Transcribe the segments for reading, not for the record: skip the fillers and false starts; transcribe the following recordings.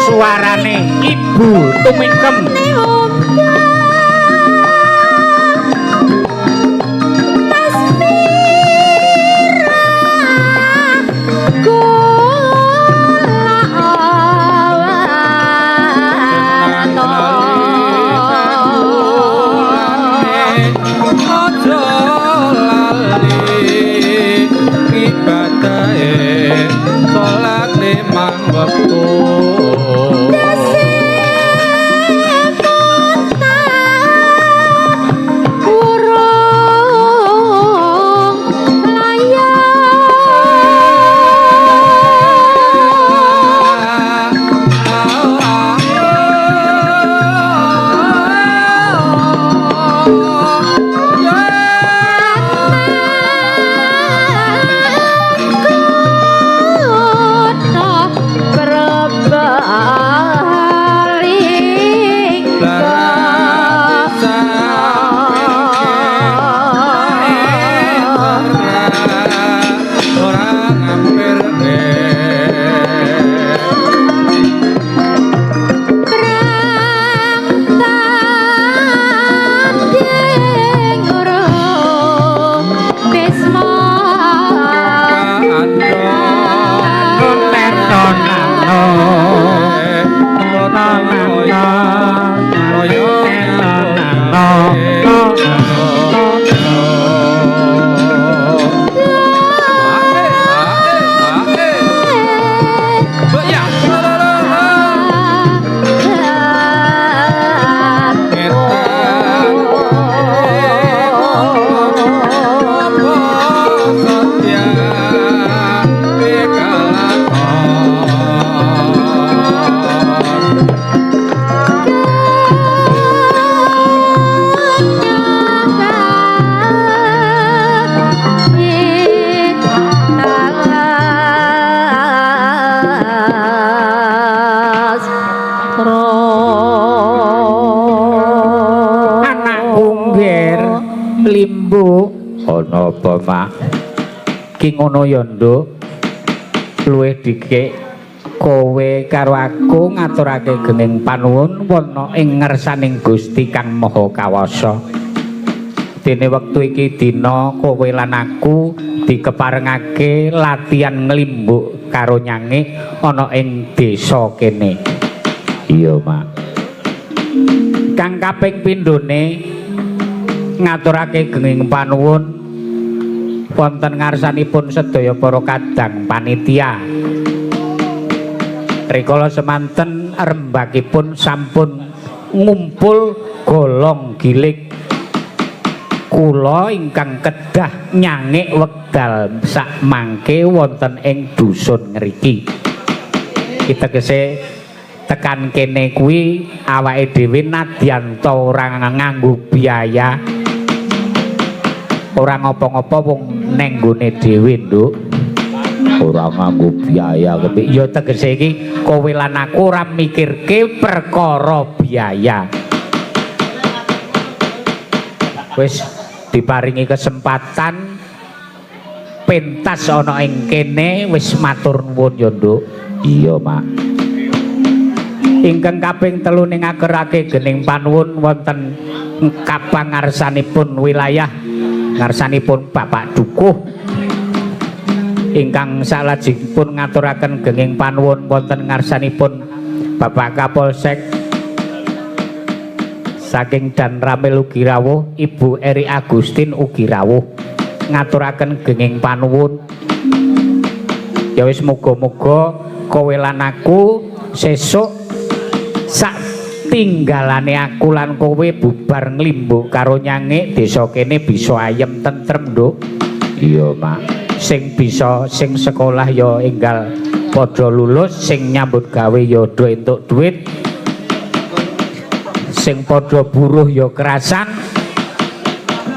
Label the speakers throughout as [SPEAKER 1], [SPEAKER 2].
[SPEAKER 1] Suarane Ibu Tumingkem.
[SPEAKER 2] Aja
[SPEAKER 1] Ana apa, Mak? Ki ngono ya, Nduk. Luwih dikik kowe karo aku ngaturake gening panuwun wana ing ngersaning Gusti Kang Maha Kawasa. Dene wektu iki dina kowe lan aku dikeparengake latihan nglimbuk karo nyangik ana ing desa kene. Iya, Mak. Kang kaping pindhone ngaturake genging panuwun wonten ngarsanipun sedaya para kadang panitia. Rikala semanten rembakipun sampun ngumpul golong gilig kula ingkang kedah nyangik wekdal sak mangke wonten ing dusun ngriki. Kitegese tekan kene kuwi awake dhewe nadyanta ora nganggo biaya, ora ngopo-ngopo wong neng nggone dhewe, Nduk. Ora nganggo biaya kepiye? Ya tegese iki kowe lan aku ora mikirke perkara biaya. Wis diparingi kesempatan pentas ana ing kene, wis matur nuwun ya, Nduk. Iya, Mak. Ingkang kaping telu ning akerake gening panuwun wonten kapangarsanipun wilayah ngarsanipun Bapak Dukuh ingkang salajengipun ngaturaken genging panuwun wonten ngarsanipun Bapak Kapolsek saking Danramil ugi rawuh, Ibu Eri Agustin ugi rawuh ngaturaken genging panuwun. Ya wis, muga-muga kowe lan aku sesuk sak tinggalane aku lan kowe bubar nglimbuk karo nyangik, desa kene bisa ayem tentrem, Nduk. Iya, Mak. Sing bisa sing sekolah ya enggal padha lulus, sing nyambut gawe ya do entuk duit, sing padha buruh ya kerasan.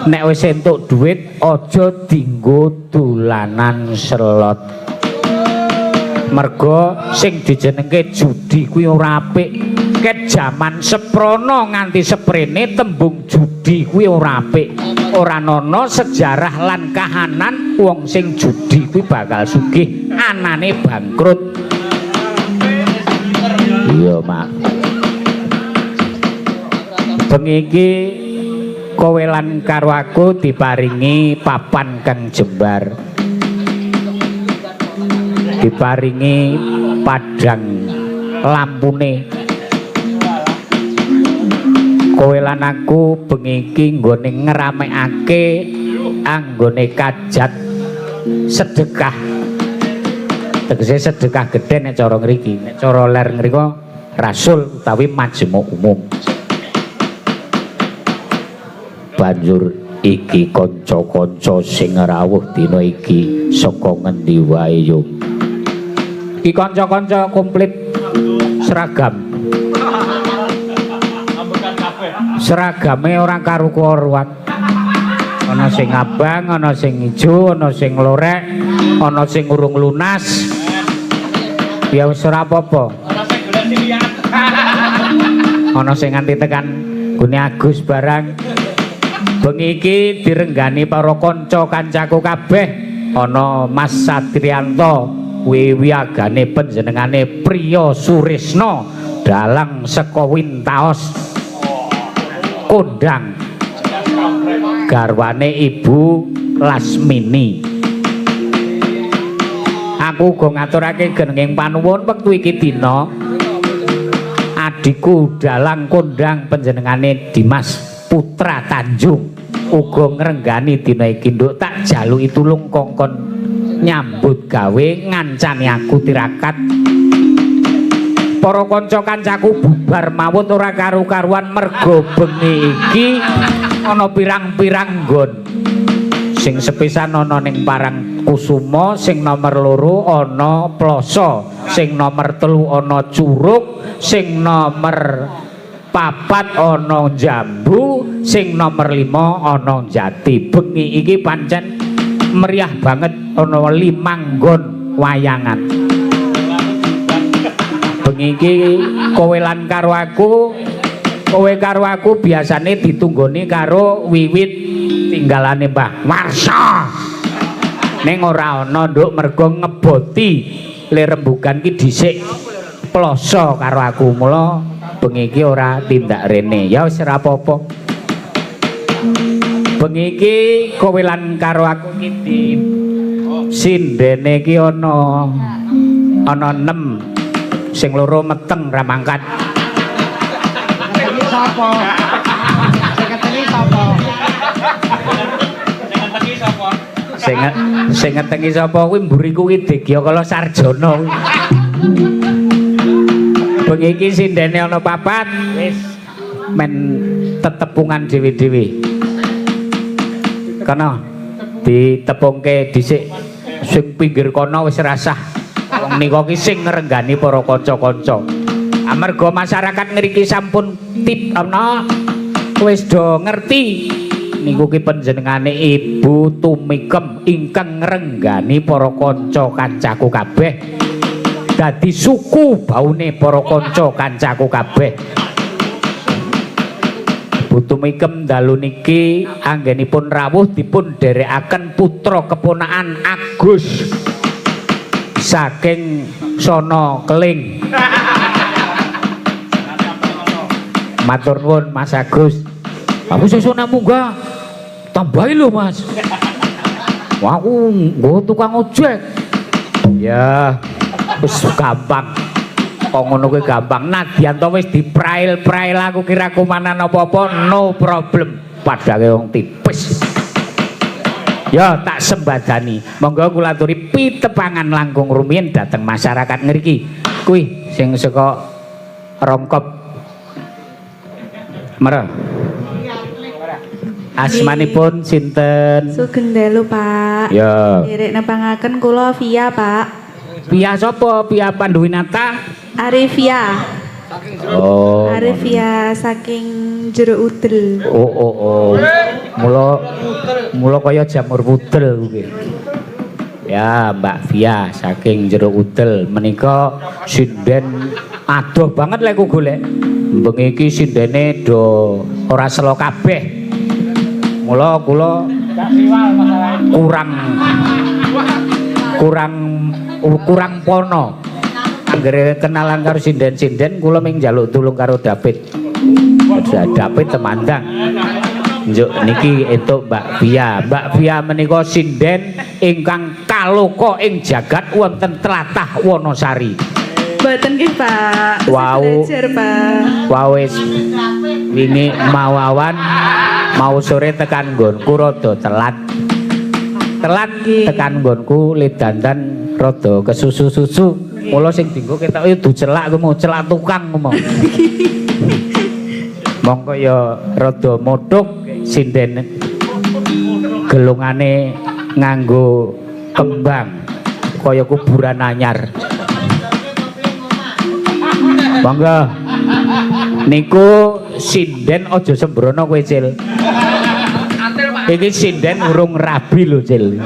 [SPEAKER 1] Nek wis entuk duit aja dinggo dolanan slot, mergo sing dijenengke judi kuwi ora apik. Ket jaman seprono nganti seprene tembung judi kuwi ora apik. Ora ana sejarah lan kahanan wong sing judi kuwi bakal sugih, anane bangkrut. Iya, Mak. Bengi iki kowe lan karo aku diparingi papan kang jembar, diparingi padhang lampune. Kowe lan aku bengi iki nggone ngramekake anggone kajat sedekah, tegese sedekah gedhe nek cara ngriki. Nek cara ler ngriko rasul utawi majemuk umum. Banjur iki kanca-kanca sing rawuh dina iki saka ngendi wae yo? Iki kanca-kanca komplit seragam. Seragame ora karu-karuan. Ana sing abang, ana sing ijo, ana sing lorek, ana sing urung lunas. Ya wis ora apa-apa.
[SPEAKER 2] Ana sing golek silian.
[SPEAKER 1] Ana sing nganti tekan gone Agus barang. Bengi iki direnggani para kanca kancaku kabeh. Ana Mas Satrianto kuwi wiyagane panjenengane Priya Surisno, dalang saka Wintaos kondang, garwane Ibu Lasmini. Aku uga ngaturake genenging panuwun wektu iki dina adikku dalang kondang panjenengane Dimas Putra Tanjung uga ngrenggani dina iki. Nduk, tak jaluki tulung kongkon nyambut gawe ngancani aku tirakat. Para kanca kancaku bubar mawut ora karu-karuan, mergo bengi iki ana pirang-pirang nggon. Sing sepisan ana ning Parang Kusuma, sing nomor loro ana Ploso, sing nomor telu ana Curug, sing nomor papat ana Jambu, sing nomor lima ana Jati. Bengi iki pancen meriah banget, ana limang nggon wayangan. Bengi iki kowe lan karo aku, kowe karo aku biasane ditunggoni karo Wiwit Tinggalane Mbah Warsa. Ning ora ana, Nduk, mergo ngeboti le rembugan ki dhisik ploso karo aku, mula bengi iki ora tindak rene. Ya wis ora apa-apa. Bengi iki kowe lan karo aku ki di sindene iki ana ana 6, sing loro meteng ra mangkat.
[SPEAKER 2] Sing sapa? Sing ngetengi sapa?
[SPEAKER 1] Sing sing ngetengi sapa kuwi mburiku kuwi Degya Kala Sarjana kuwi. Bengi iki sindene ana papat, wis men tetepungan dhewe-dhewe. Kono ditepungke dhisik sing pinggir kono wis rasah. Wong nika ki sing ngrenggani para kanca-kanca. Amarga masyarakat ngriki sampun tip ana wis do ngerti niku ki panjenengane Ibu Tumikem ingkang ngrenggani para kanca kancaku kabeh. Dadi suku baune para kanca kancaku kabeh. Ibu Tumikem dalu niki anggenipun rawuh dipun dherekaken putra keponakan Agus saking Sono Keling. Matur nuwun Mas Agus. Aku sesuk nek munggah tambahi lho Mas. Wah, aku nggo tukang ojek. Ya, wis gampang. Kok ngono kuwi gampang. Nadyan to wis diprail-prail aku kira kumanan apa-apa no problem. Padahal wong tipis. Ya tak sembadani. Monggo kula aturi pitepangan langkung rumiyin dhateng masyarakat ngriki. Kuwi sing saka Rongkop. Merah. Asmanipun sinten?
[SPEAKER 3] Sugeng dalu, Pak.
[SPEAKER 1] Ya.
[SPEAKER 3] Nderek nepangaken kula Via, Pak.
[SPEAKER 1] Via sapa? Via Panduwinata?
[SPEAKER 3] Arifia.
[SPEAKER 1] Oh.
[SPEAKER 3] Arifia saking Jero Udel.
[SPEAKER 1] Oh oh oh. Mula mula kaya jamur pudel kuwi. Ya, Mbak Via saking Jero Udel menika sinden adoh banget lek ku golek. Bengi iki sindene do ora selo kabeh. Mula kula kurang kurang kurang pono. Anggere kenalan karo sinden-sinden kula ming njaluk tulung karo David. David temandang. Njuk niki entuk Mbak Via. Mbak Via menika sinden ingkang kaloka ing jagat wonten tlatah Wonosari.
[SPEAKER 3] Mboten nggih, Pak.
[SPEAKER 1] Wau.
[SPEAKER 3] Belajar, Pak.
[SPEAKER 1] Wau wis wingi mau awan mau sore tekan nggonku rada telat. Telat tekan nggonku le dandan rada kesusu-susu. Mula sing dienggo ketoke dudu celak ku mau celak tukang ku mau. Mongko ya rada mothuk sinden gelungane nganggo kembang kaya kuburan anyar. Monggo. Niku sinden aja sembrono kowe, Cil. Iki sinden urung rabi lho, Cil.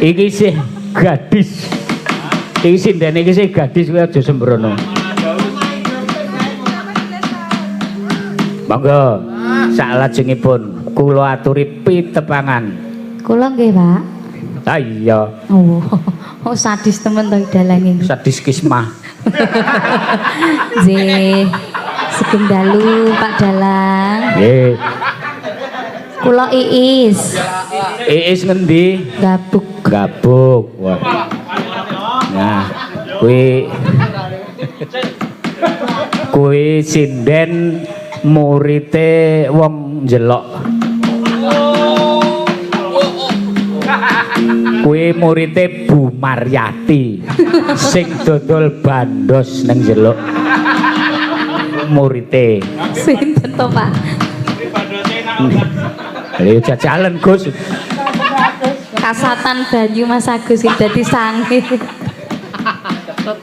[SPEAKER 1] Iki sih gadis. Iki sinden iki sih gadis kowe aja sembrono. Monggo saklajengipun kula aturi pitepangan.
[SPEAKER 4] Kula nggih, Pak.
[SPEAKER 1] Ha iya.
[SPEAKER 4] Oh, oh sadis temen to dalange.
[SPEAKER 1] Sadis kismah.
[SPEAKER 4] Nggih. Sugeng dalu Pak Dalang.
[SPEAKER 1] Nggih.
[SPEAKER 4] Kula Iis.
[SPEAKER 1] Iis ngendi?
[SPEAKER 4] Gabuk.
[SPEAKER 1] Gabuk. Wah. Nah, kuwi kuwi sinden murite wong njelok. Kuwi murite Bu Maryati sing dodol bandos nang njelok. Murite.
[SPEAKER 4] Sinten to, Pak?
[SPEAKER 1] Lha jajalan, Gus.
[SPEAKER 4] Kasatan banyu Mas Agus iki dadi sange.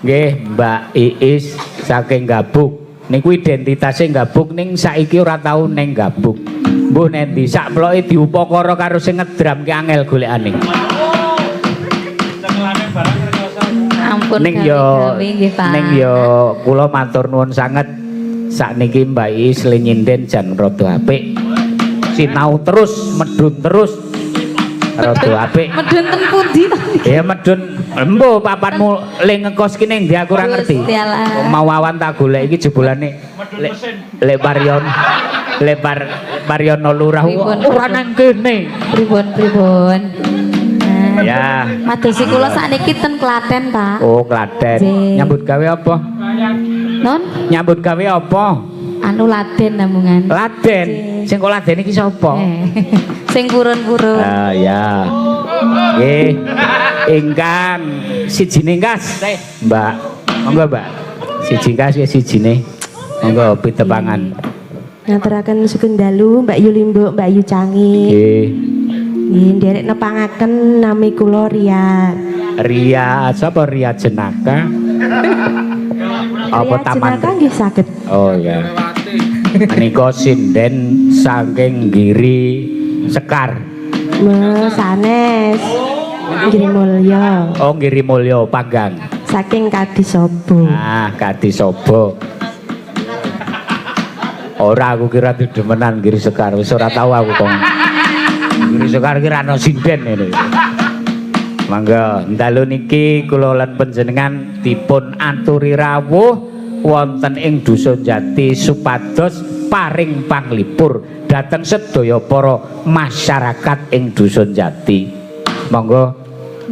[SPEAKER 1] Nggih, Mbak Iis saking Gabuk. Niku identitase Gabuk ning saiki ora tau ning Gabuk. Mbuh nendi sak ploke diupakara karo sing ngedram ki angel golekane.
[SPEAKER 4] Ampun
[SPEAKER 1] Ning yo
[SPEAKER 4] gawe-gawe nggih, Pak.
[SPEAKER 1] ning yo kula matur nuwun sanget sakniki Mbak Iis le nyinden jan rada apik. Sinau terus, medhun terus. Rada apik.
[SPEAKER 4] Medun ten pundi to niki?
[SPEAKER 1] Ya medun embo papanmu le ngekos ki ning ndi aku ora ngerti.
[SPEAKER 4] Gusti Allah.
[SPEAKER 1] Mau awan tak golek iki jebulane le Paryon le Par Paryono lurah
[SPEAKER 4] Pripun,
[SPEAKER 1] ora
[SPEAKER 4] pripun.
[SPEAKER 1] nang kene.
[SPEAKER 4] Pripun pripun. Nah,
[SPEAKER 1] Ya.
[SPEAKER 4] Madosi kula sakniki ten Klaten, Pak.
[SPEAKER 1] Oh, Klaten.
[SPEAKER 4] Nggih.
[SPEAKER 1] Nyambut gawe apa?
[SPEAKER 4] Non
[SPEAKER 1] Nyambut gawe apa?
[SPEAKER 4] anu Laden namungan.
[SPEAKER 1] Laden.
[SPEAKER 4] Nggih.
[SPEAKER 1] Sing kok Laden iki sapa?
[SPEAKER 4] Eh, Sing purun-purun.
[SPEAKER 1] Ah ya. Nggih. Ingkang sijine kas, Mbak. Monggo, Mbak. Siji kas ya sijine. Monggo pitepangan.
[SPEAKER 5] Ngaturaken sugeng dalu Mbak Yu Limbuk, Mbak Yu Cangi.
[SPEAKER 1] Nggih.
[SPEAKER 5] Nggih, nderek nepangaken nami kula Ria.
[SPEAKER 1] Ria sapa Ria Jenaka? Apa
[SPEAKER 5] Ria
[SPEAKER 1] taman?
[SPEAKER 5] Jenaka nggih saged.
[SPEAKER 1] Oh ya. Menika sinden saking Giri Sekar.
[SPEAKER 5] Me sanes. Giri Mulya
[SPEAKER 1] Oh Giri Mulya Panggang.
[SPEAKER 5] saking Kadisobo.
[SPEAKER 1] Ah, Kadisobo. Ora aku kira demenan Giri Sekar, wis ora tau aku kok. Giri Sekar ki ra ono sinden ngene. Mangga, dalu niki kula lan panjenengan dipun aturi rawuh wonten ing Dusun Jati supados paring panglipur dhateng sedaya para masyarakat ing Dusun Jati. Monggo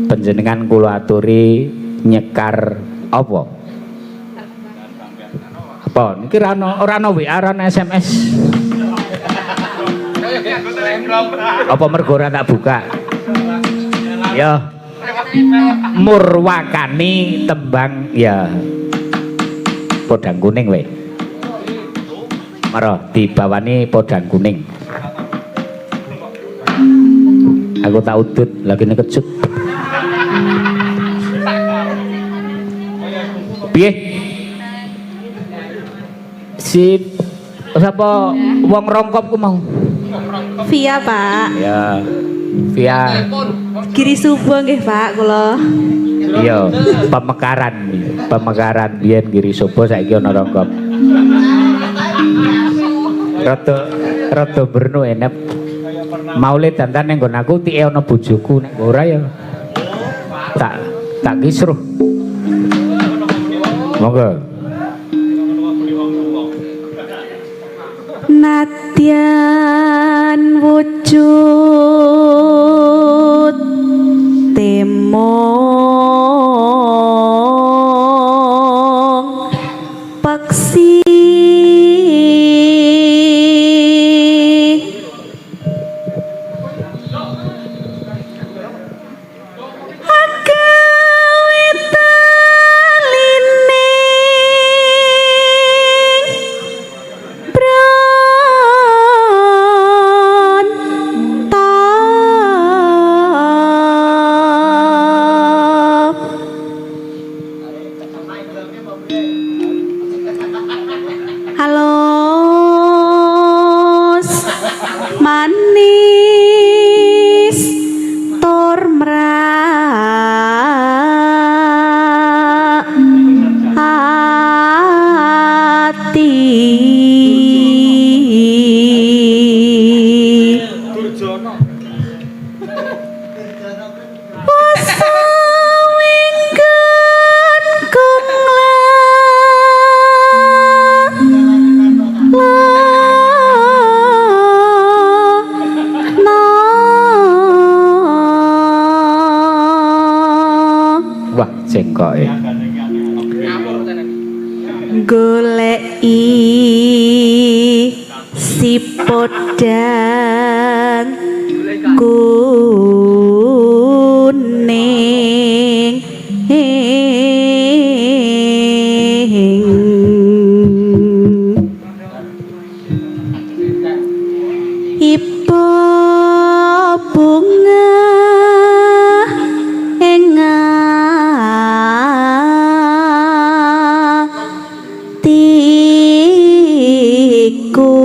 [SPEAKER 1] panjenengan kula aturi nyekar apa? Apa? Niki ora ono ora ono WA, ora ono SMS. Apa mergo ora tak buka? Ya. Murwakani tembang ya. Podang kuning we. Maro dibawani podang kuning. Aku tak udut lagi kecut. Piye? Si sapa wong rongkop ku mau?
[SPEAKER 3] Via, Pak.
[SPEAKER 1] Ya. Via
[SPEAKER 3] Giri Subo nggih, Pak, kula.
[SPEAKER 1] iya, pemekaran, pemekaran biyen Giri Sobo saiki ana rongkop. Rada rada berno enep. Maule dandan ning nggon aku tike ana bojoku nek ora ya tak tak kisruh. Monggo.
[SPEAKER 3] Nadyan wujud temong peksi Agawitalining Bronto Halus manis tur mrak ati. Wasawinggan kung
[SPEAKER 1] Wah, jengkoke.
[SPEAKER 3] Goleki si podang kuning. Ibu bunga ing atiku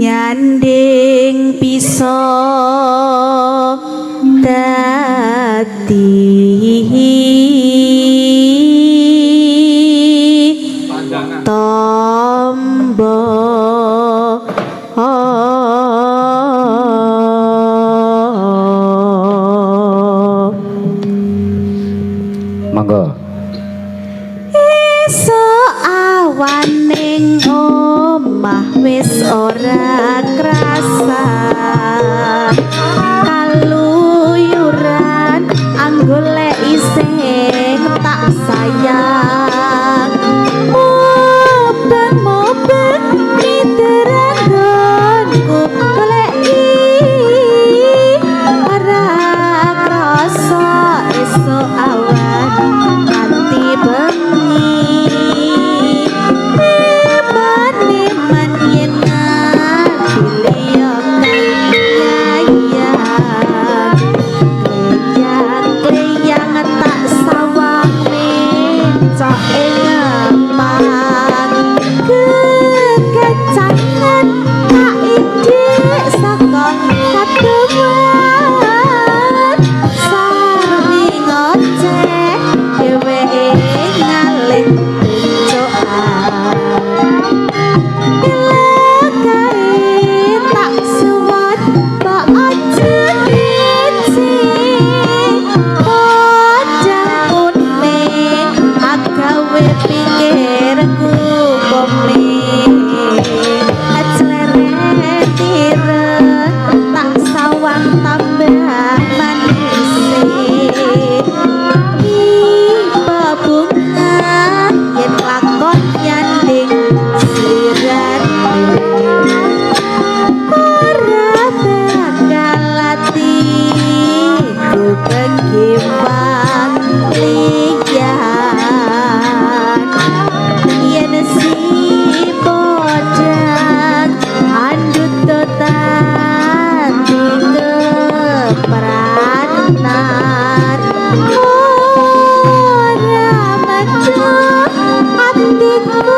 [SPEAKER 3] nyanding bisa dadi tombo.
[SPEAKER 1] Monggo.
[SPEAKER 3] Esuk awan ning omah wis ora krasa, kaluyuran anggoleki sing tak sayang. Mubeng-mubeng miterangonku goleki ora krasa esuk awan nganti bengi. Eman-eman yen ngadili yo kang kleyang-kleyang tak sawang mencok ing ngepak, kekencangan tak idik saka kademan, sarwi ngoceh dheweke ngalih bencokan. Ilakae tak suwun mbok aja ngeci, podang kuning agawe pikirku koming, acleret ireng tak sawang tambah manis, bunga yen lakon nyanding slirane ora bakal atiku kekiwang liyan. Yen si podang andut tati kepranan, ora mejo atiku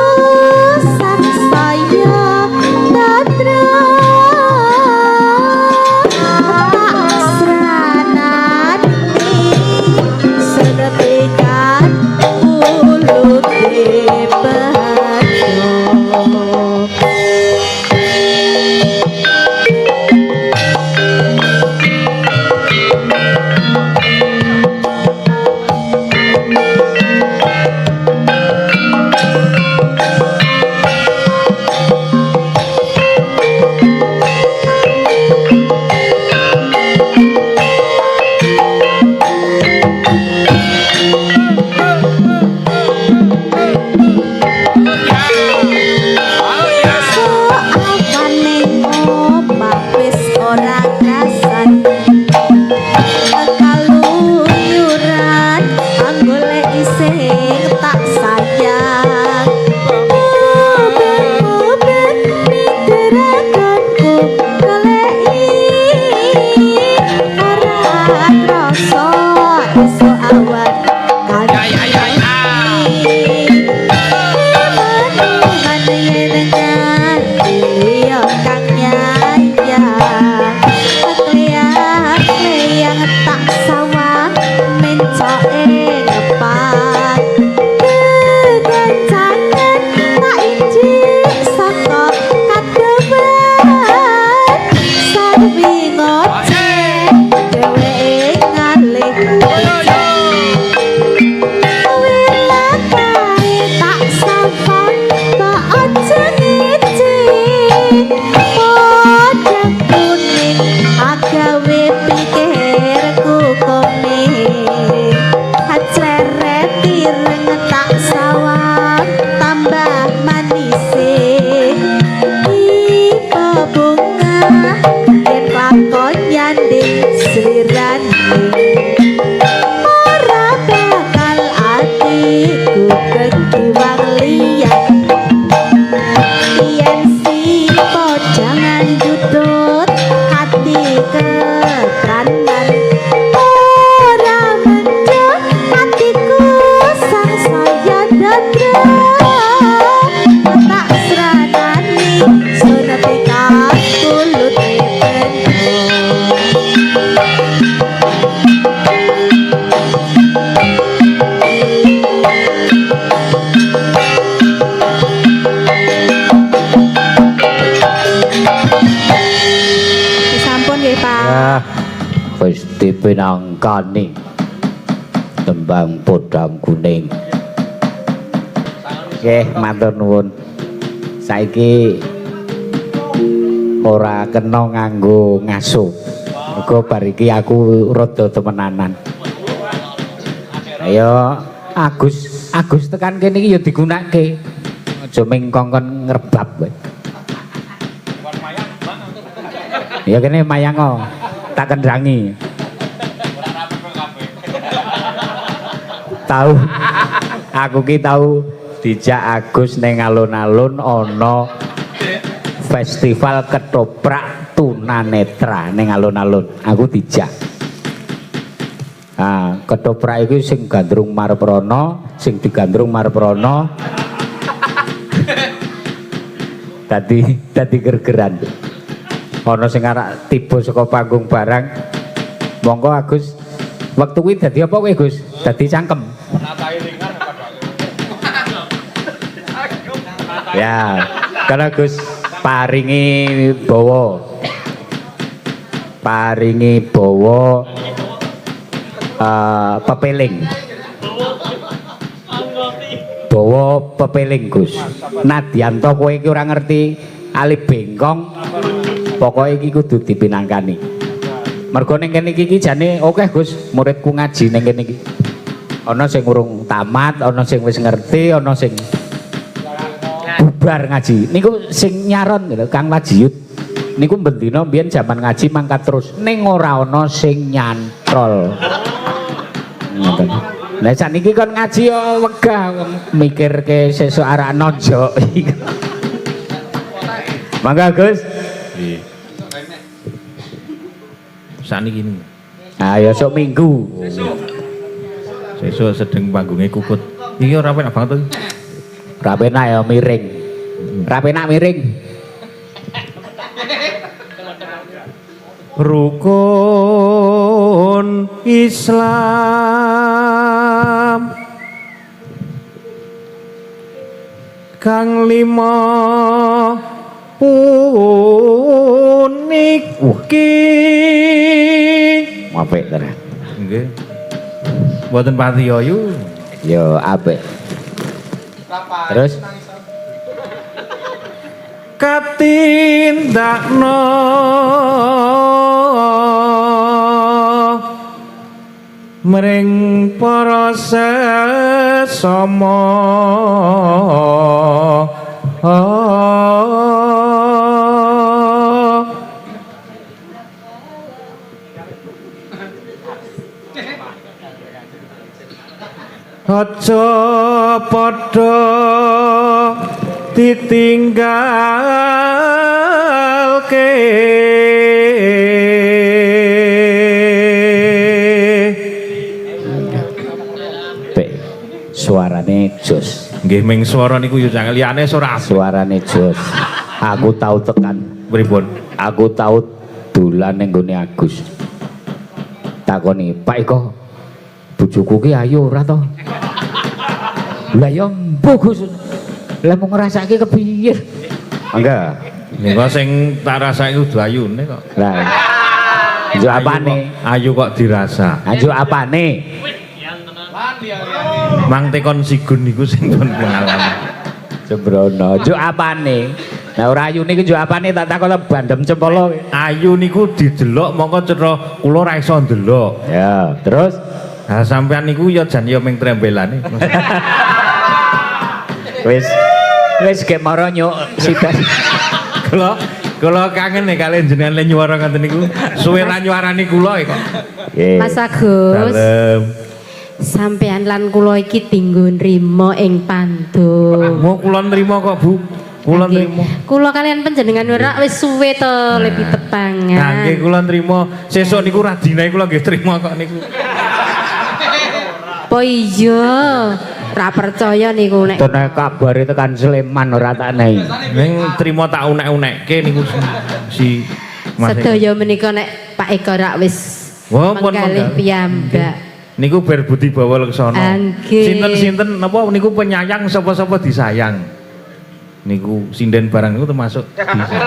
[SPEAKER 3] sangsaya tatra, tak sranani senepikan mulute petuk. Esuk awane omah wis ora krasan, kaluyuran anggoleki sing tak sayang. Mubeng-mubeng miteragonku goleki ora krasa esuk awan kanthi eman-eman yen nganti ya kang nyayang, kleyang-kleyang tak sawang mencok ing ngepak, kekencangan tak injik saka kademan, sarwi ngoceh dheweke ngalih wilakae tak sawang mbok aja ngeci, podang kuning agawe pikirku koming, acleret ireng tak sawang tambah manise, iba bunga yen lakon nyanding slirane ora bakal atiku kekiwang liyan. Yen si pojangan jutut ati ketranan, ora mendut atiku sangsaya dadra, tak sranani sunepikan kulute bentuk. Sampun nggih, Pak.
[SPEAKER 1] Ya, wis dipinangkani. Tembang Podang Kuning. Nggih, matur nuwun. Saiki ora kena nganggo ngaso. Mergo bar iki aku rada temenanan. Ayo Agus, Agus tekan kene iki ya digunakake. Aja ming kongkon ngrebab kowe. Ya kene mayango, tak kendrangi. Tahu aku ki tau dijak Agus ning alun-alun ana festival ketoprak tunanetra ning alun-alun. Aku dijak. Ah, ketoprak iki sing gandrung Marprana, sing digandrung Marprana. Dadi gergeran. Ana sing arak tiba saka panggung barang. Monggo Agus, wektu kuwi dadi apa kowe Gus? Dadi cangkem. Ya, karena Gus paringi bawa. Paringi bawa pepeling. Bawa pepeling Gus. Nadyanto kowe iki ora ngerti alif bengkong. Pokoke iki kudu dipinangkani. Mergo ning kene iki jane akeh Gus, muridku ngaji ning kene iki. Ana sing urung tamat, ana sing wis ngerti, ana sing bubar ngaji. Niku sing nyaron lho Kang Wajiyut. Niku bendina mbiyen jaman ngaji mangkat terus ning ora ana sing nyantrol. Ngoten. Lah sakniki kon ngaji yo wegah wong mikirke sesuk arak nonjok. Mangga Gus.
[SPEAKER 6] Nggih. Sakniki niku.
[SPEAKER 1] Ayo sok minggu.
[SPEAKER 6] Sesuk sedeng panggunge kukut. Iki ora penak banget to.
[SPEAKER 1] Ora penak ya miring. Ora penak miring.
[SPEAKER 6] Rukun Islam kang lima puniki.
[SPEAKER 1] Apik tenan.
[SPEAKER 6] Nggih. Mboten pati ayu.
[SPEAKER 1] Yo apik. Terus
[SPEAKER 6] katindakno mring para sesama. Aja padha ditinggalke.
[SPEAKER 1] Apik. Suarane jos.
[SPEAKER 6] Nggih ming swara niku yo jangan liyane ora apik.
[SPEAKER 1] Suarane jos. Aku tau tekan.
[SPEAKER 6] Pripun?
[SPEAKER 1] Aku tau dolan ning nggone Agus. Takoni, "Pak Eko, bojoku ki ayu ora to?" Lah ya mbuh Gus. Lah mau ngrasake kepiye? Mangga.
[SPEAKER 6] Niku sing tak rasake kudu ayune kok.
[SPEAKER 1] Lah. Njuk apane?
[SPEAKER 6] Ayu kok dirasa.
[SPEAKER 1] Njuk apane?
[SPEAKER 6] Mang tekon sigun niku sing pun pengalaman.
[SPEAKER 1] Sembrono. Njuk apane? Lah ora ayune iki njuk apane tak takon bandem cempolo.
[SPEAKER 6] Ayu niku didelok mongko cetha kula ora iso ndelok.
[SPEAKER 1] Ya, terus
[SPEAKER 6] Nah, sampean niku ya jan ya ming trembelane.
[SPEAKER 1] Wis wis gek mara nyuk sidan.
[SPEAKER 6] Kula kangen nek kalian jenengan le nyuwara ngoten niku. Suwe ra nyuwarani kula kok.
[SPEAKER 1] Nggih.
[SPEAKER 4] Mas Agus,
[SPEAKER 6] Dalem.
[SPEAKER 4] sampean lan kula iki dinggo nrimo ing pandum.
[SPEAKER 6] Mau kula nrimo kok, Bu. Kula
[SPEAKER 4] Nggih.
[SPEAKER 6] nrimo.
[SPEAKER 4] Kula kalian panjenengan ora wis suwe to lebih tepangan.
[SPEAKER 6] Nah, nggih kula nrimo. Sesuk niku radine kula nggih trimo kok niku.
[SPEAKER 4] Apa iya? Ra percaya niku nek
[SPEAKER 1] Tenan kabare tekan Sleman ora tak nei.
[SPEAKER 6] Ning trimo tak unek-unekke niku si Mas.
[SPEAKER 4] Sedaya menika nek Pak Eko rak wis
[SPEAKER 6] Wah, pun
[SPEAKER 4] menggalih
[SPEAKER 6] menggalih.
[SPEAKER 4] piyambak.
[SPEAKER 6] Niku ber budi bawa leksana.
[SPEAKER 4] Nggih.
[SPEAKER 6] Sinten-sinten napa niku penyayang sapa-sapa disayang. Niku sinden barang niku termasuk disayang.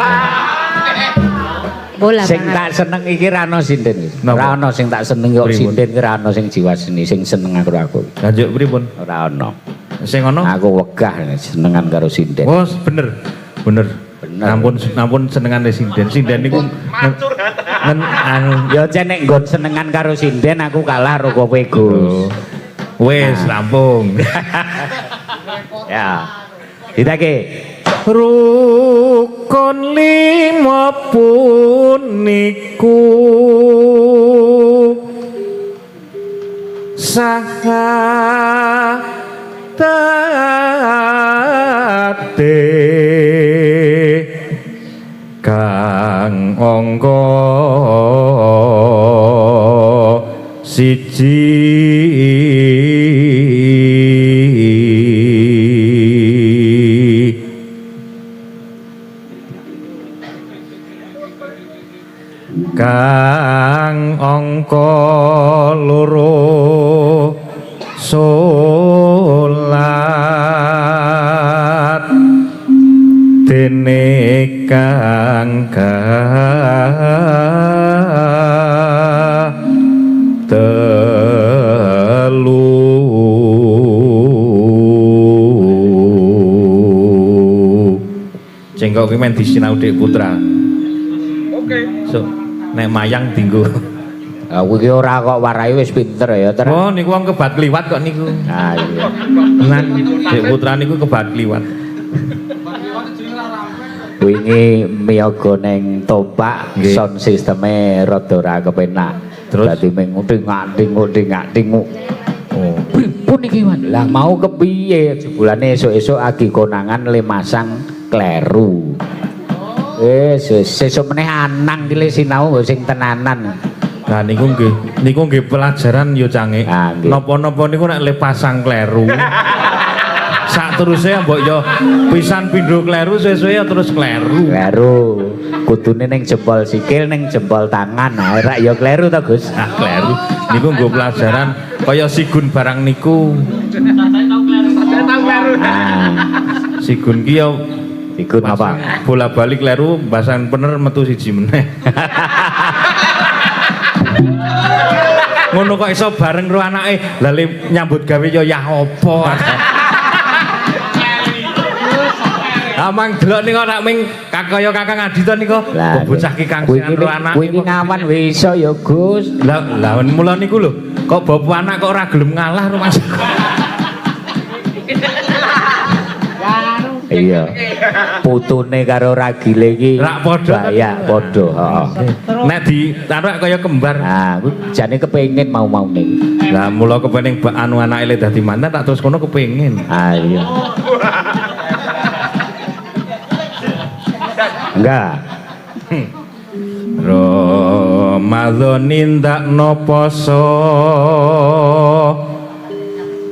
[SPEAKER 4] Bola
[SPEAKER 1] Sing tak seneng iki ra ono sinden.
[SPEAKER 6] Napa?
[SPEAKER 1] Ora ono sing tak seneng kok
[SPEAKER 6] Pripun?
[SPEAKER 1] sinden ki ra ono sing jiwa seni sing seneng aku aku.
[SPEAKER 6] Lanjut pripun?
[SPEAKER 1] Ora ono.
[SPEAKER 6] Sing ono?
[SPEAKER 1] Aku wegah senengan karo sinden.
[SPEAKER 6] Oh, bener. Bener.
[SPEAKER 1] Bener.
[SPEAKER 6] Nampun nampun senengane sinden. Sinden niku nen anu
[SPEAKER 1] Ya jen nek nggon senengan karo sinden aku kalah karo kowe Gus.
[SPEAKER 6] Wis rampung.
[SPEAKER 1] Ya. Ditake.
[SPEAKER 6] Rukun lima puniku sahatate kang angka siji kang angka loro salat dene kang telu. Cengkok ki men disinau Dik Putra. Oke. So, nek mayang dinggo.
[SPEAKER 1] Aku iki ora kok warai wis pinter ya, Ter.
[SPEAKER 6] Oh, niku wong kebat kliwat kok niku.
[SPEAKER 1] Nah, iya.
[SPEAKER 6] Nah, Dik Putra niku kebat kliwat.
[SPEAKER 1] Wingi miyaga ning Tombak
[SPEAKER 6] Nggih.
[SPEAKER 1] sound sisteme rada ora kepenak.
[SPEAKER 6] Terus?
[SPEAKER 1] Dadi ming nguting-ngating nguting-ngating.
[SPEAKER 6] Oh.
[SPEAKER 1] Pripun iki, Wan? Lah mau kepiye? Jebulane esuk-esuk agi konangan le masang kleru. Wis wis sesuk meneh anang ki le sinau nggo sing tenanan.
[SPEAKER 6] Nah niku nggih pelajaran yo cange.
[SPEAKER 1] Ah, nggih.
[SPEAKER 6] Napa-napa niku nek le pasang kleru. Sak teruse mbok yo pisan pindho kleru suwe-suwe ya terus kleru.
[SPEAKER 1] Kleru. Kudune ning jempol sikil ning jempol tangan. Nah, rak ya kleru to, Gus.
[SPEAKER 6] Ah kleru. Niku nggo pelajaran kaya sigun barang niku.
[SPEAKER 1] Ah,
[SPEAKER 6] Sigun ki yo
[SPEAKER 1] ikut apa?
[SPEAKER 6] Bola-bali kleru basan bener metu siji meneh. Ngono kok iso bareng karo anake. Lah le nyambut gawe yo yah apa. Amang delok ning ora ming kakaya Kakang Adi to niku.
[SPEAKER 1] Lah,
[SPEAKER 6] Kok bocah ki kang
[SPEAKER 1] kuwi
[SPEAKER 6] karo anake.
[SPEAKER 1] Kuwi iki ngawan wis iso ya, Gus.
[SPEAKER 6] Lah lah mula niku lho, kok bapak anak kok ora gelem ngalah rumah.
[SPEAKER 1] Iya. Putune karo ragile iki
[SPEAKER 6] Rak padha.
[SPEAKER 1] Ya, padha, heeh.
[SPEAKER 6] Nek ditaruh kaya kembar.
[SPEAKER 1] Nah, aku jane kepengin mau-maune.
[SPEAKER 6] Lah mula kepengin bak anu anake le dadi mantan tak terus kono kepengin.
[SPEAKER 1] Ah iya. Enggak.
[SPEAKER 6] Ramadan nindakno poso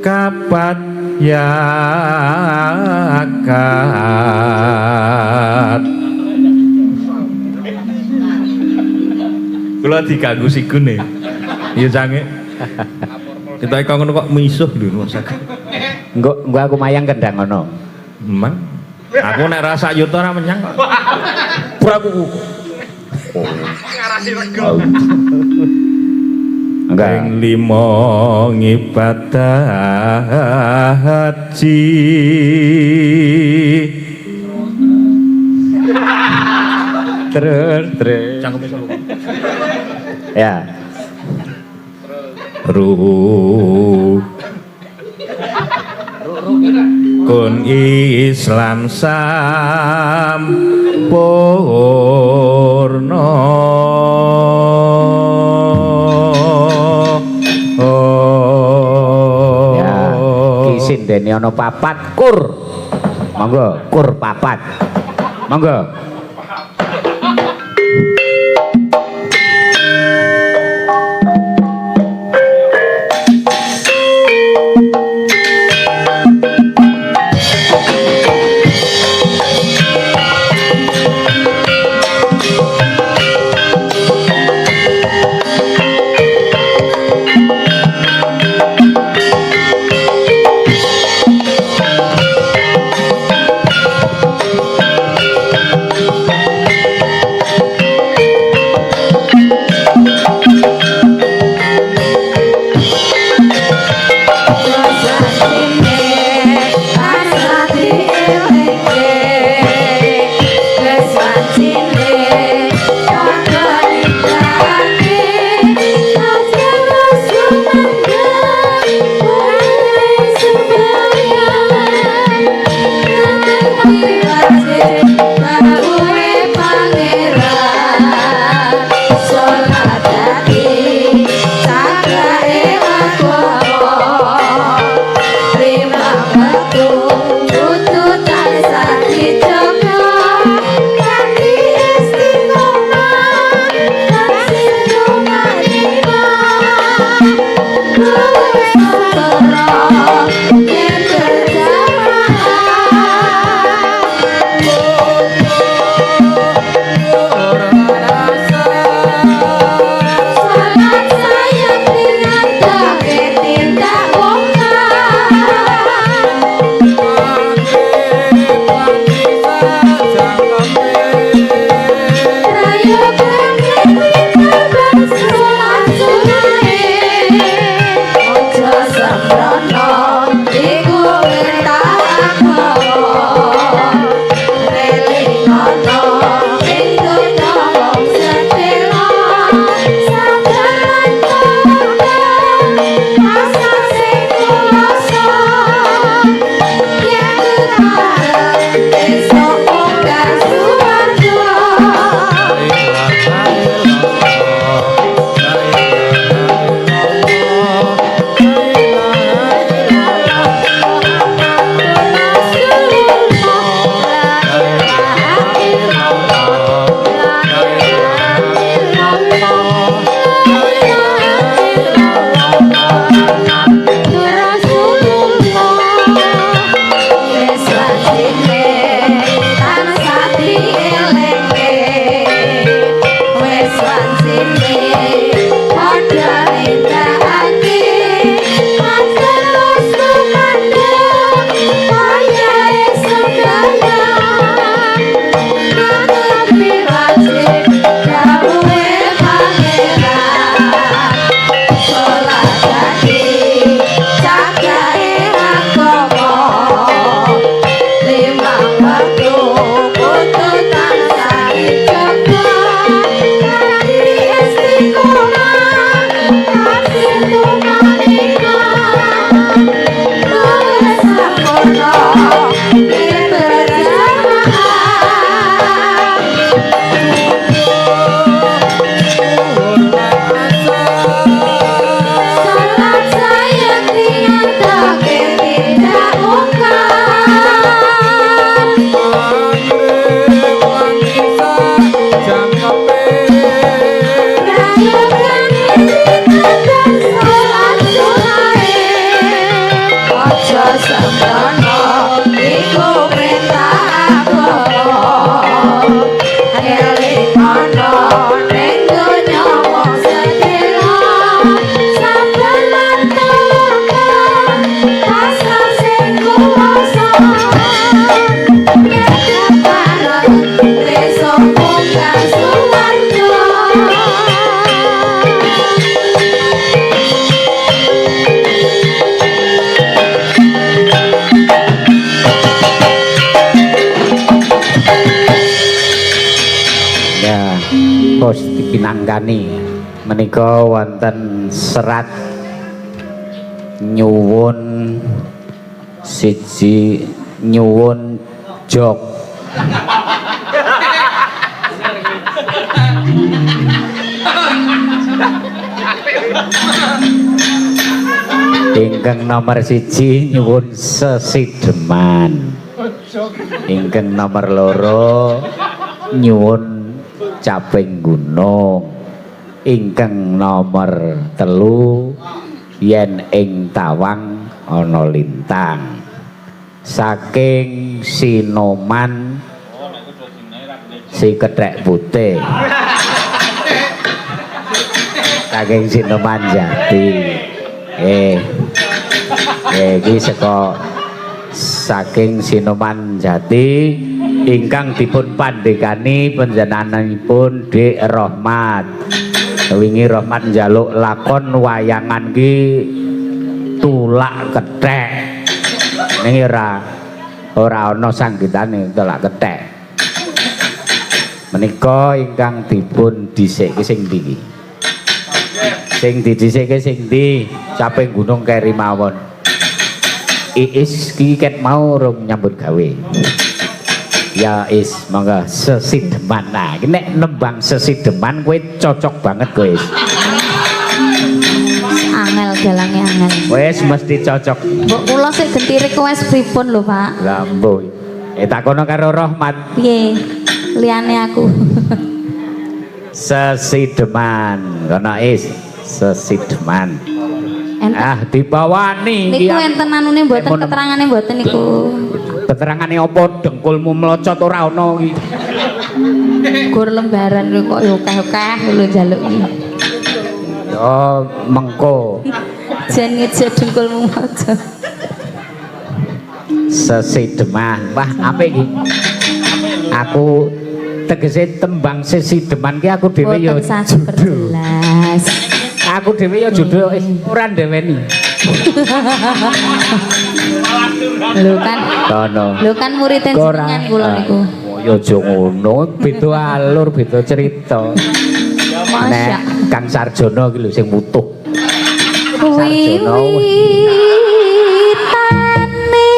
[SPEAKER 6] kapat yakat. Kula diganggu sigun e. Ya cange. Kita kok ngono kok misuh lho masak.
[SPEAKER 1] Engko engko aku mayang kendang ngono.
[SPEAKER 6] Memang aku nek rasa yuta ora menyang kok.
[SPEAKER 1] Prabu. Enggak.
[SPEAKER 6] Ping lima ngibadah haji.
[SPEAKER 1] Terus terus.
[SPEAKER 6] Cangkeme sapa?
[SPEAKER 1] Ya.
[SPEAKER 6] Rukun Islam sampurna.
[SPEAKER 1] Ya. Ki sindene ana papat kur. Monggo, kur papat. Monggo. Pinanggani menika wonten serat nyuwun siji nyuwun jok. Ingkang nomor siji nyuwun sesideman, ingkang nomor loro nyuwun caping gunung, ingkang nomor telu yen ing tawang ana lintang. Saking Sinoman si kethek putih, saking Sinoman Jati. Iki saka saking Sinoman Jati ingkang dipun pandhekani panjenenganipun Dik Rohmat. Wingi Rohmat njaluk lakon wayangan ki tulak kethek. Ning ora ana sanggitane tulak kethek. Menika ingkang dipun dhisikke sing ndi iki? Sing didhisikke sing ndi? Caping gunung keri mawon. Iis ki ket mau rung nyambut gawe. Ya Is, monggo sesideman. Nah, iki nek nembang sesideman kowe cocok banget kowe. Is.
[SPEAKER 3] Angel dalange angel.
[SPEAKER 1] Wis mesti cocok.
[SPEAKER 3] Mbok kula sik genti request pripun lho, Pak?
[SPEAKER 1] Lah mbuh. Takono karo Rohmat.
[SPEAKER 3] Piye? Liyane aku.
[SPEAKER 1] Sesideman. Kono Is, sesideman.
[SPEAKER 3] Enten
[SPEAKER 1] Ah, dibawani
[SPEAKER 3] niku enten anune mboten, keterangane mboten niku.
[SPEAKER 1] Keterangane apa dengkulmu mlocot ora ana iki.
[SPEAKER 3] Gur lembaran lho kok ya akeh-akeh lho njaluk iki.
[SPEAKER 1] Ya mengko
[SPEAKER 3] Jan ngejek dengkulmu aja.
[SPEAKER 1] Sesideman. Wah, apik iki. Aku tegese tembang sesideman ki aku dhewe ya
[SPEAKER 3] Mboten saged
[SPEAKER 1] judul.
[SPEAKER 3] perjelas.
[SPEAKER 1] Aku dhewe ya judul wis ora ndeweni.
[SPEAKER 3] Lho kan,
[SPEAKER 1] Kono.
[SPEAKER 3] lho kan murid jenengan kula niku.
[SPEAKER 1] Oh, ya aja ngono, beda alur, beda cerita.
[SPEAKER 3] Masya.
[SPEAKER 1] Nek Kang Sarjono iki lho sing wutuh. Sarjono.
[SPEAKER 3] Wiwitane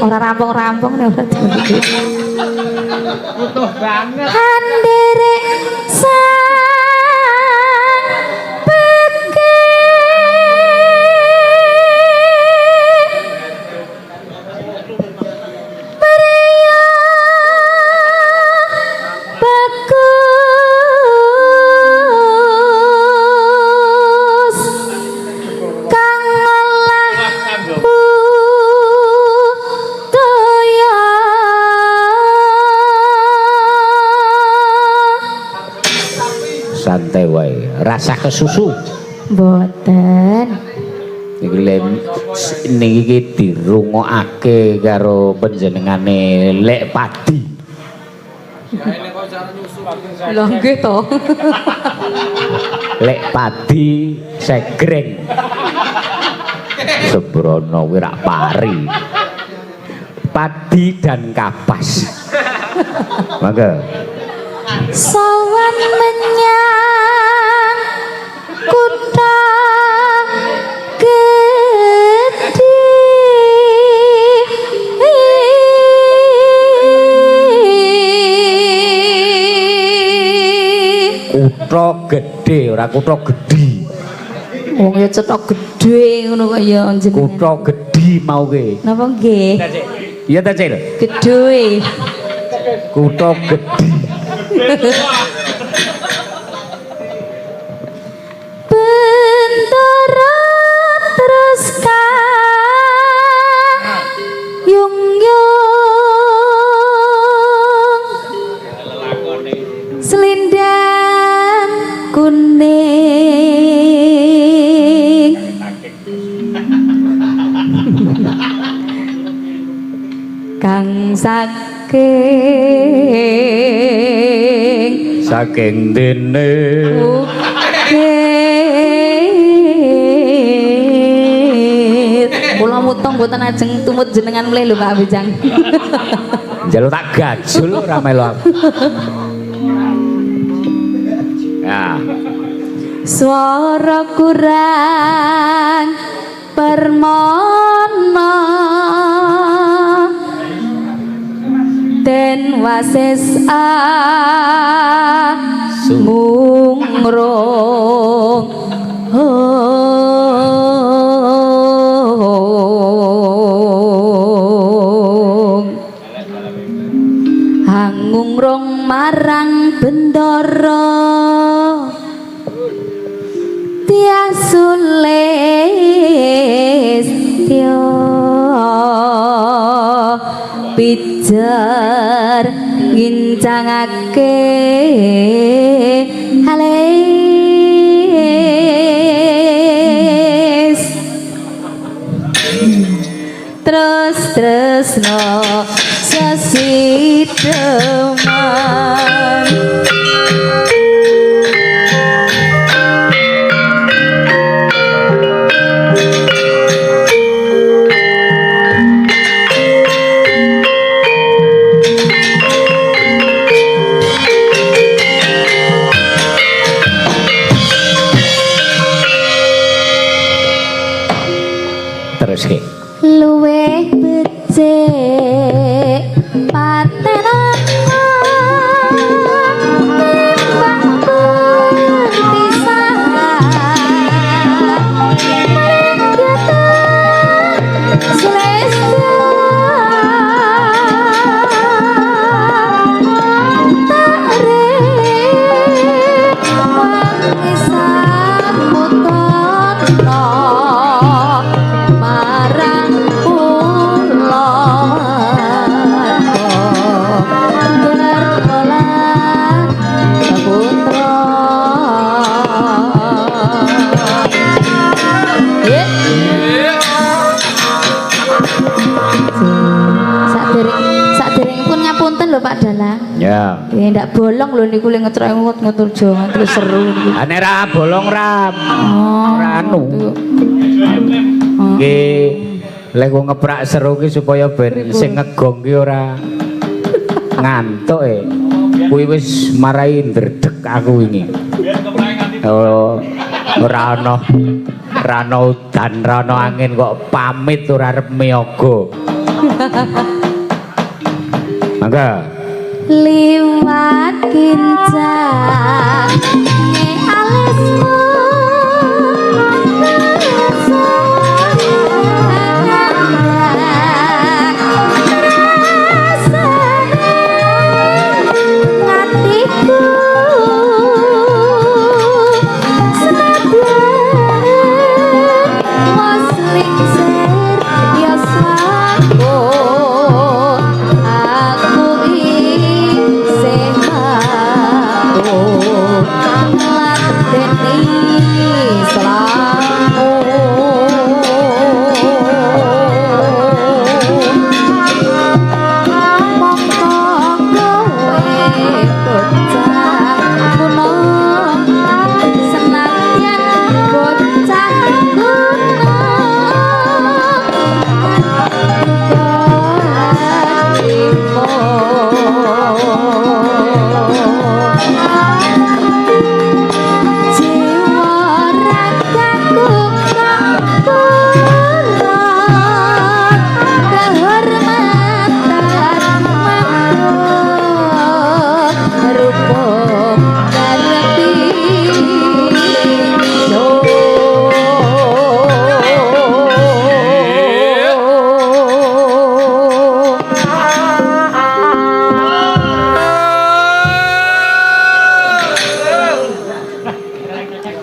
[SPEAKER 3] ora rampung-rampung nek ora jadi.
[SPEAKER 2] Butuh banget.
[SPEAKER 3] Anderek sang peke Maria bagus kang ngolah budaya.
[SPEAKER 1] Santai wae, rasa kesusu.
[SPEAKER 3] Mboten.
[SPEAKER 1] Iki lem niki iki dirungokake karo panjenengane Lek Padi.
[SPEAKER 3] Lho nggih to.
[SPEAKER 1] Lek Padi segreng. Sembrono kuwi rak pari. Padi dan kapas. Mangga.
[SPEAKER 3] Sowan menyang kutha gedhe.
[SPEAKER 1] Kutha gedhe ora kutha gedhi.
[SPEAKER 3] Wong ya cetha gedhe ngono kok ya jenengan.
[SPEAKER 1] Kutha gedhi mau ki.
[SPEAKER 3] Napa nggih?
[SPEAKER 1] Iya ta, Cil?
[SPEAKER 3] Gedhe.
[SPEAKER 1] Kutha gedhi.
[SPEAKER 3] Bentara terus kayung yung selendang kuning kang saking
[SPEAKER 1] Saking dene
[SPEAKER 3] Bukit. Kula mutung mboten ajeng tumut jenengan mlih lho Pak Bujang.
[SPEAKER 1] njaluk tak gajul ora melu aku. Ya,
[SPEAKER 3] Swara kurang permana den wasis mungrung hangungrung marang bendara tiasulis pijer ngincangake halis terus tresno sesideman.
[SPEAKER 1] Teruske.
[SPEAKER 3] Luwih becik patenana timbang pisahan mrenggatan slesa tak rewangi samutana marang kula garwa putra. Sadereng pun ngapunten lho Pak Dalang.
[SPEAKER 1] Ya.
[SPEAKER 3] Ya ndak bolong lho niku le ngecrek ngut jawa terus seru niku.
[SPEAKER 1] Ah, nek ra bolong ra
[SPEAKER 3] Oh.
[SPEAKER 1] ora anu.
[SPEAKER 3] Oh.
[SPEAKER 1] Ki lek wong ngeprak seru ki supaya ben sing ngegong ki ora ngantuk e. Kuwi wis marai ndredeg aku wingi. Oh, ora ana ora ana udan, ora ana angin kok pamit ora arep miyaga. Mangga.
[SPEAKER 3] Liwat kincang alismu rasane atiku senadyan wis lingsir ya sampun aku isih patut ngladeni slangku. Mongko kowe bocah kuno senadyan bocah kuno hatimu jiwa ragaku kok purun kehormatan makhluk rupa karepi.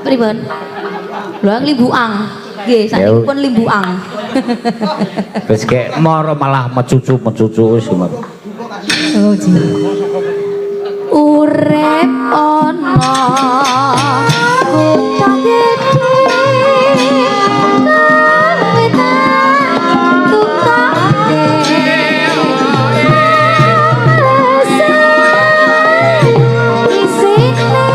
[SPEAKER 3] Pripun? Lho limbuang. Nggih, sakniki pun limbuang.
[SPEAKER 1] Wis kek moro malah mecucu-mecucu wis ngono.
[SPEAKER 3] Oh, urip ana kutha gedhe kowe tak tukoke isine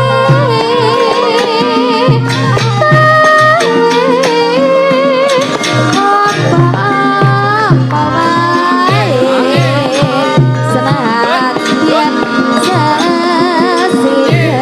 [SPEAKER 3] apa-apa wae senadyan sesian.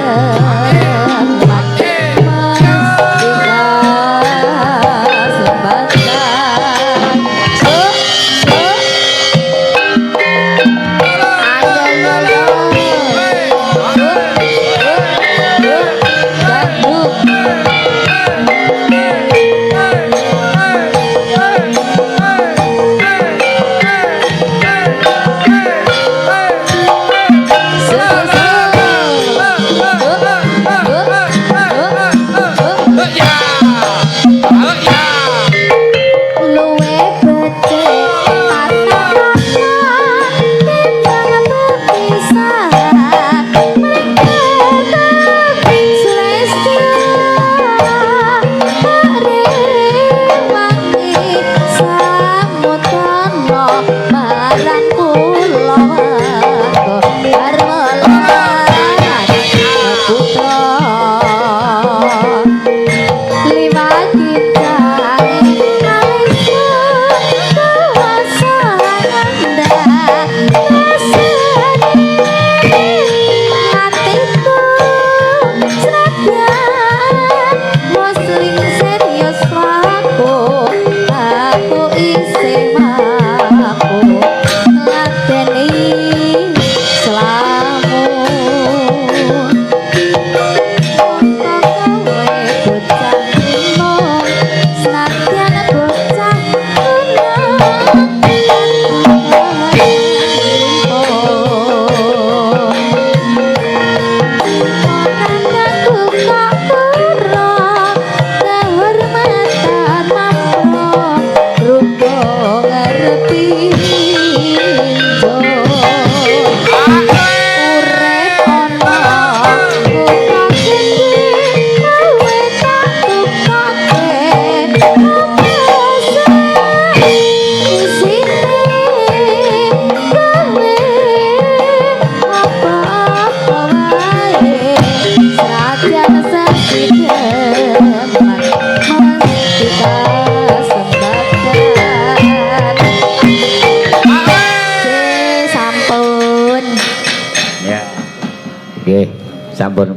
[SPEAKER 1] Nggih, sampun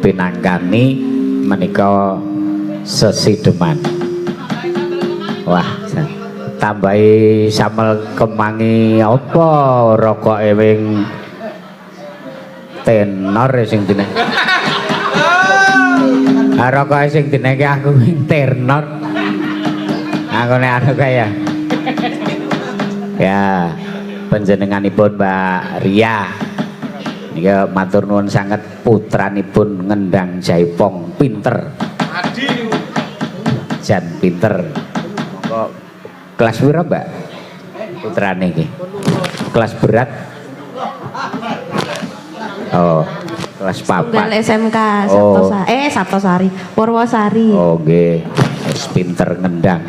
[SPEAKER 1] pinangkani menika sesideman. Wah, tambahi samel kemangi apa rokoke wing tenor sing dine. Ah, rokoke sing dineke aku wing tenor. Aku nek anu kaya. Ya, panjenenganipun Mbak Ria. Nika matur nuwun sanget putranipun ngendang jaipong pinter.
[SPEAKER 2] Adi niku.
[SPEAKER 1] Jan pinter. Monggo kelas pira, Mbak? Putrane iki. Kelas berat. Oh, kelas
[SPEAKER 5] Tunggal
[SPEAKER 1] papat.
[SPEAKER 5] SMK
[SPEAKER 1] Oh.
[SPEAKER 5] Saptosari. Saptosari, Purwosari.
[SPEAKER 1] Oh, nggih. Wis pinter ngendang.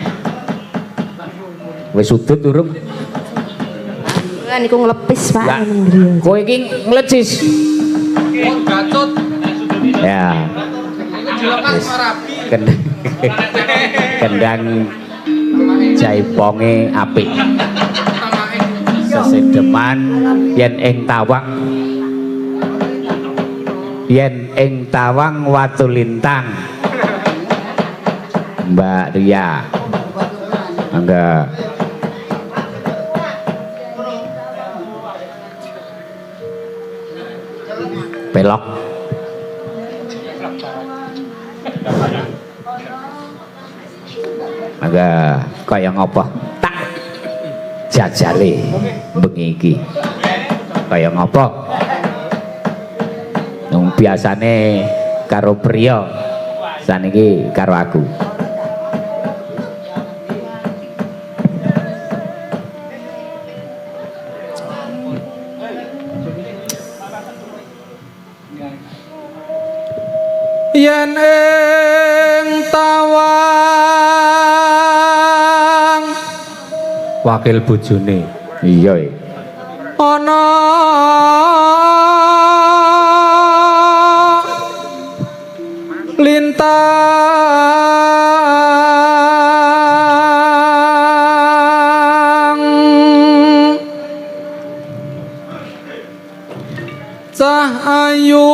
[SPEAKER 1] Wis udut durung?
[SPEAKER 5] Kan niku nglepis, Pak.
[SPEAKER 1] Lah,
[SPEAKER 5] Ning griya.
[SPEAKER 1] kowe iki nglecis.
[SPEAKER 2] Oh, gatot.
[SPEAKER 1] Ya.
[SPEAKER 2] Iku dilepas marabi.
[SPEAKER 1] Kendang, kendang jaiponge apik.
[SPEAKER 2] Tamake.
[SPEAKER 1] Sesedeman yen ing tawang, yen ing tawang watu lintang. Mbak Ria. Mangga. Pelok. Mangga kaya ngopo? Tak jajale bengi iki. Kaya ngopo? Wong biasane karo priya, saniki karo aku.
[SPEAKER 2] Yen ing tawang
[SPEAKER 6] Wakil bojone.
[SPEAKER 1] Iya.
[SPEAKER 2] Ana lintang cah ayu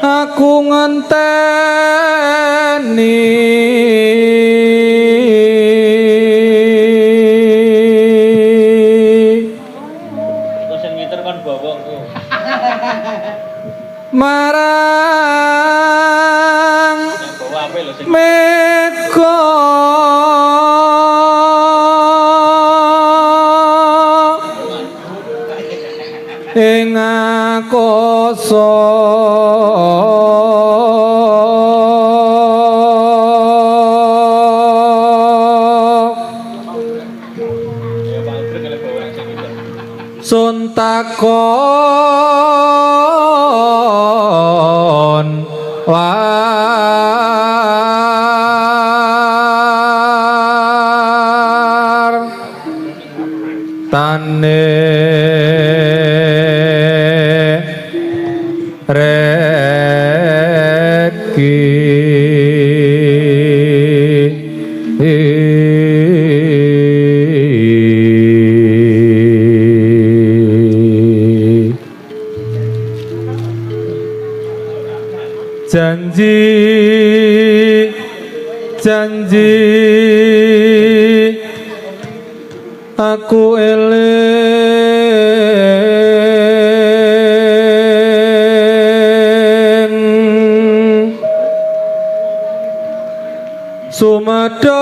[SPEAKER 2] aku ngenteni marang mega ing akasa sun takon war tane reki janji janji aku eling sumedha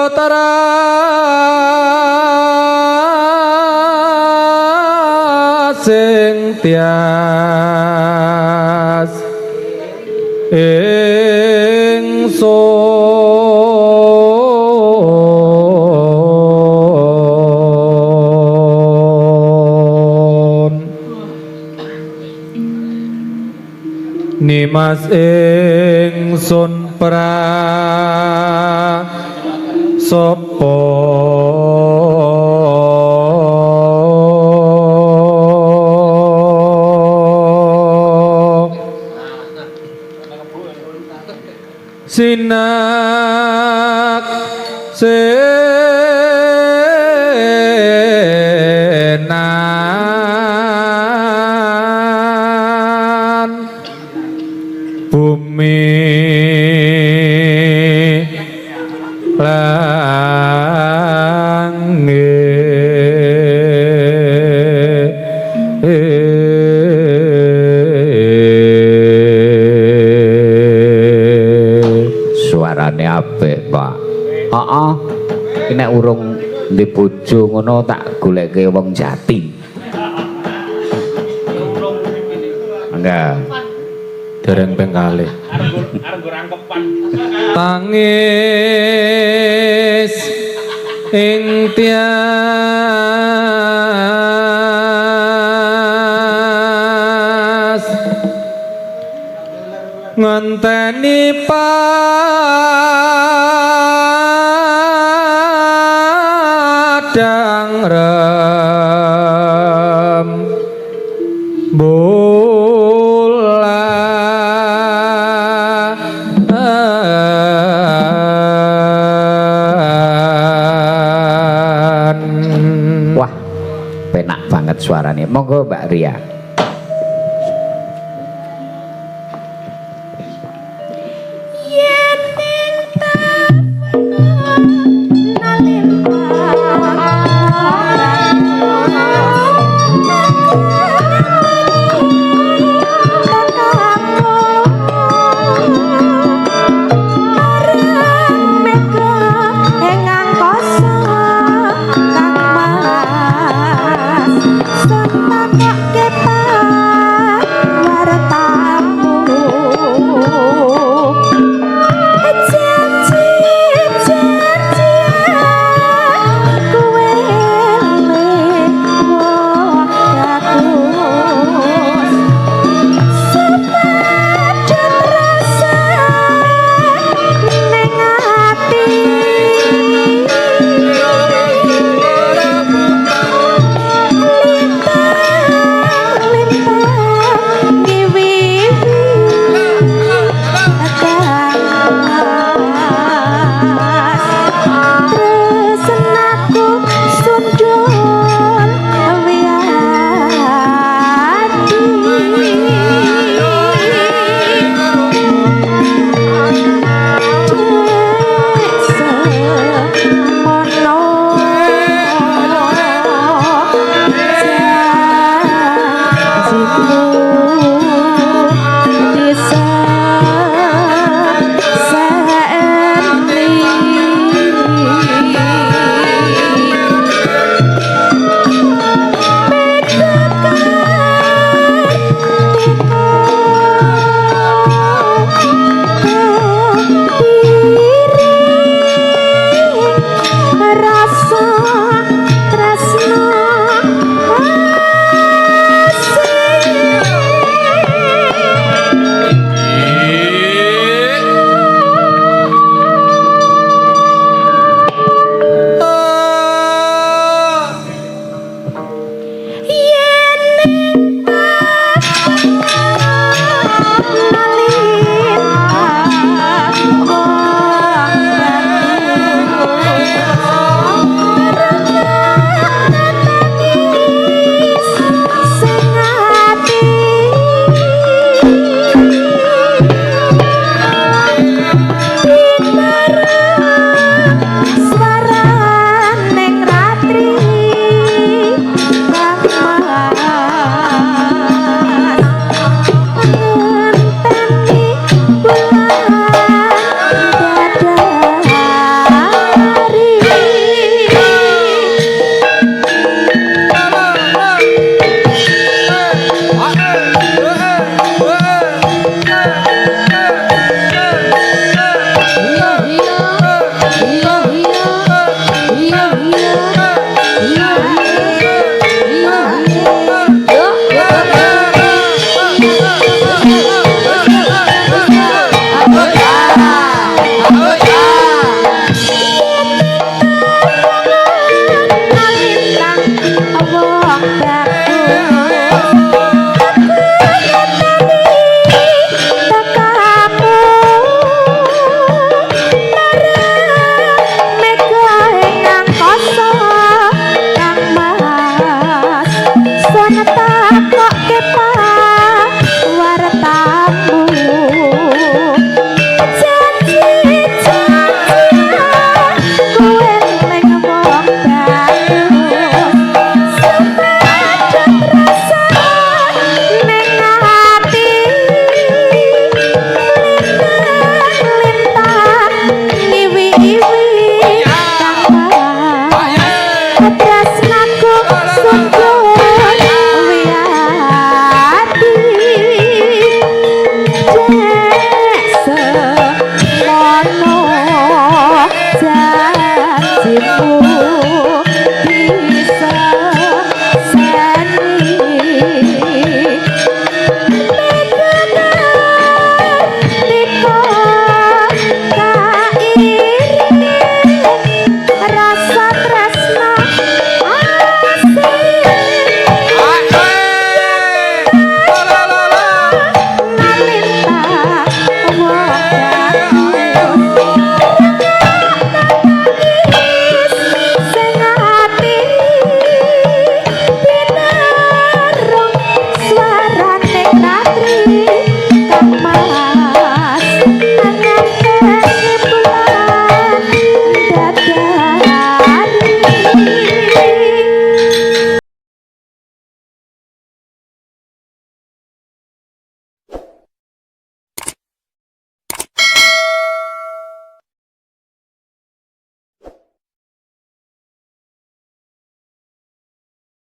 [SPEAKER 2] sing tias ingsun Nimas ingsun pra sapa sinak senak
[SPEAKER 1] Suarane apik, Pak. Heeh. Iki nek urung ndek bojo ngono tak goleke wong jati. Enggak.
[SPEAKER 2] Dereng ping kalih. Tangis ing tias ngenteni padang rembulan.
[SPEAKER 1] Wah, penak banget suarane. Monggo Mbak Ria.
[SPEAKER 3] Yen ing